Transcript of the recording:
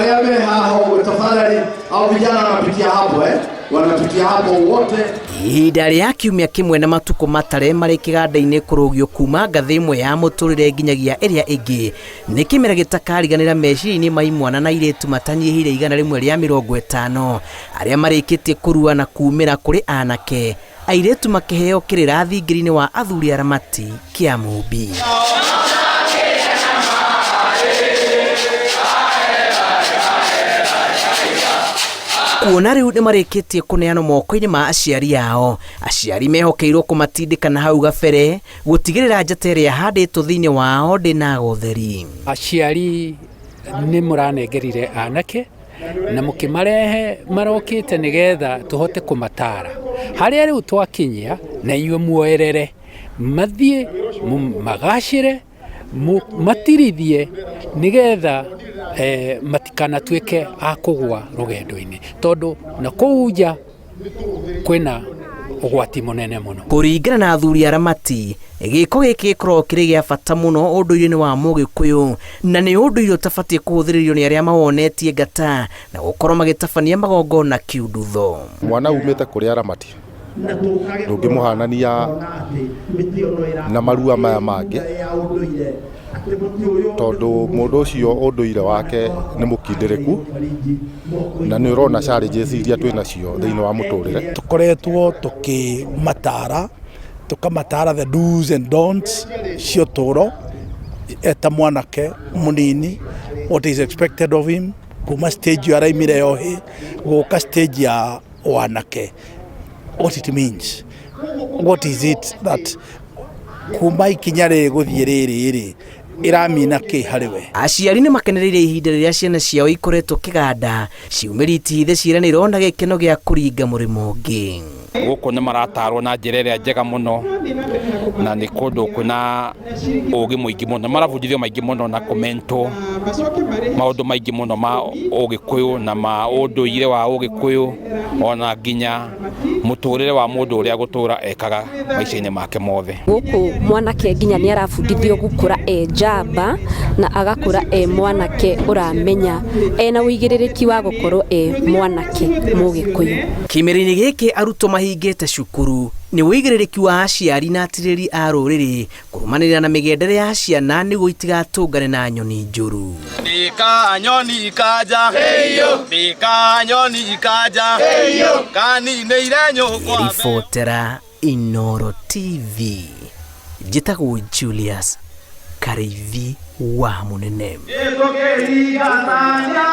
Arĩa me haha ũguo tafadhali, au vijana wanapitia hapo eh? Wanapitia hapo wote. Ihinda rĩa kiumia kĩmwe na matukũ matare marĩ kĩganda-inĩ kũrũgio kuma ngathĩ ĩmwe ya mũtũrĩre nginyagia ĩrĩa ĩngĩ nĩ kĩmera gĩtakariganĩra meciria-inĩ ma imwana na airĩtu matanyihĩire 150 arĩa marĩkĩtie kũrua na kumĩra kũrĩ anake airĩtu makĩheo kĩrĩra thingiri-inĩ wa athuri aramati Kĩamumbi. Kuona rĩu nĩ marĩkĩtie kũneanwo moko-inĩ ma aciari ao, aciari mehokeirwo kũmatindĩka na hau gabere gũtigĩrĩra njata ĩrĩa ĩhandĩtwo thĩinĩ wao ndĩnaga ũtheri. Aciari nĩ mũranengerire anake na mũkĩmarehe marokĩte nĩgetha tũhote kũmatara harĩa rĩu twakinyia na inyuĩ muoerere mathiĩ magacĩre matirithie nĩgetha matikanatuĩke a kũgũa rũgendo-inĩ tondũ na kũu nja kwĩna ũgwati mũnene mũno. Kũringana na athuri aramati, gĩko gĩkĩ gĩkoragwo kĩrĩ gĩa bata mũno ũndũire-inĩ wa Mũgĩkũyũ na nĩ ũndũire ũtabatiĩ kũhũthĩrĩrio nĩ arĩa mawonetie ngata na gũkorwo magĩtabania magongona kiundutho. Mwana umĩte kũrĩ aramati ndũngĩmũhanania na marua maya mangĩ tondũ mũndũ ũcio ũndũire wake nĩ mũkindĩrĩku na nĩ ũrona challenges iria twĩ nacio thĩinĩ wa mũtũrĩre. Tũkoretwo tũkĩmatara tũkamatara the do's and don'ts cia ũtũũro eta mwanake mũnini, what is expected of him kuma stage ĩyo araimire ya ũhĩ gũka stage ya wanake, what it means, what is it that kuma ikinya rĩrĩ gũthiĩ rĩrĩ rĩ ĩramina kĩ harĩ we. Aciari nĩ makenereire ihinda rĩrĩa ciana ciao ikoretwo kĩganda ciumĩri itihithe ciĩranĩro na gĩkeno gĩa kũringa mũrĩmo ũngĩ. Gũkũ nĩ maratarwo na njĩra ĩrĩa njega mũno na nĩ kũndũ kwĩna ũgĩ mũingĩ mũno, marabundithio maingĩ mũno na kũmentwo maũndũ maingĩ mũno ma ũgĩkũyũ na ma ũndũire wa ũgĩkũyũ ona nginya mũtũrĩre wa mũndũ ũrĩa gũtũra ekaga maica-inĩ make mothe. Gũkũ mwanake nginya nĩ arabundithio gũkũra e njamba na agakũra e mwanake ũramenya ena ũigĩrĩrĩki wa gũkorwo e mwanake Mũgĩkũyũ. Kĩmera-inĩ gĩkĩ arutwo mahingĩte cukuru nĩ ũigĩrĩrĩki wa aciari na atirĩri a rũrĩrĩ kũrũmanĩrĩra na mĩgendere ya ciana nĩguo itigatũngane na nyoni njũru. Ndika nyoni ikaja, ndika nyoni ikaja, kaninĩire nyũkwa. Ribotera Inoro TV, njĩtagwo Julius Karĩithi wa Mũnene. Gĩko kĩrigatania.